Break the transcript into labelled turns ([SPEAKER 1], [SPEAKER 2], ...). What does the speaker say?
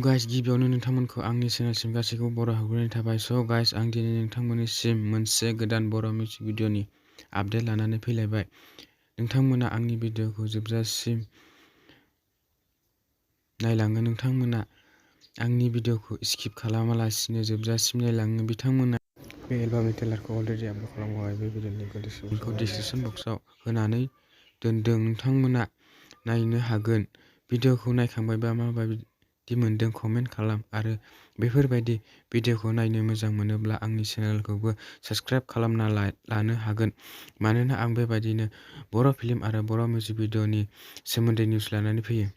[SPEAKER 1] Guys गिबियावनो नोंथांमोनखौ आंनि चेनेलसिम गासैखौबो बर' हाबग्रोनाय थाबाय। गाइस आं दिनै नोंथांमोननिसिम मोनसे गोदान बर' मिउजिक भिडिअ'नि आपडेट लानानै फैलायबाय। नोंथांमोना आंनि भिडिअ'खौ जोबजासिम नायलाङो। नोंथांमोना आंनि भिडिअ'खौ स्किप खालामालासिनो जोबजासिम नायलाङो। बिथांमोना बे एलबामनि ट्रेलारखौ अलरेडि आपल'ड खालामखाबाय। बे भिडिअ'नि लिंकखौ डिसक्रिपसन बक्सआव होनानै दोनदों। नोंथांमोना नायनो हागोन। भिडिअ'खौ नायखांबायबा माबायदि मोनदों कमेन्ट खालाम आरो बेफोरबायदि भिडिअ'खौ नायनो मोजां मोनोब्ला आंनि चेनेलखौबो साबस्क्राइब खालामना लानो हागोन। मानोना आं बेबायदिनो बर' फिल्म आरो बर' मिउजिक भिडिअ'नि सोमोन्दै निउस लानानै फैयो।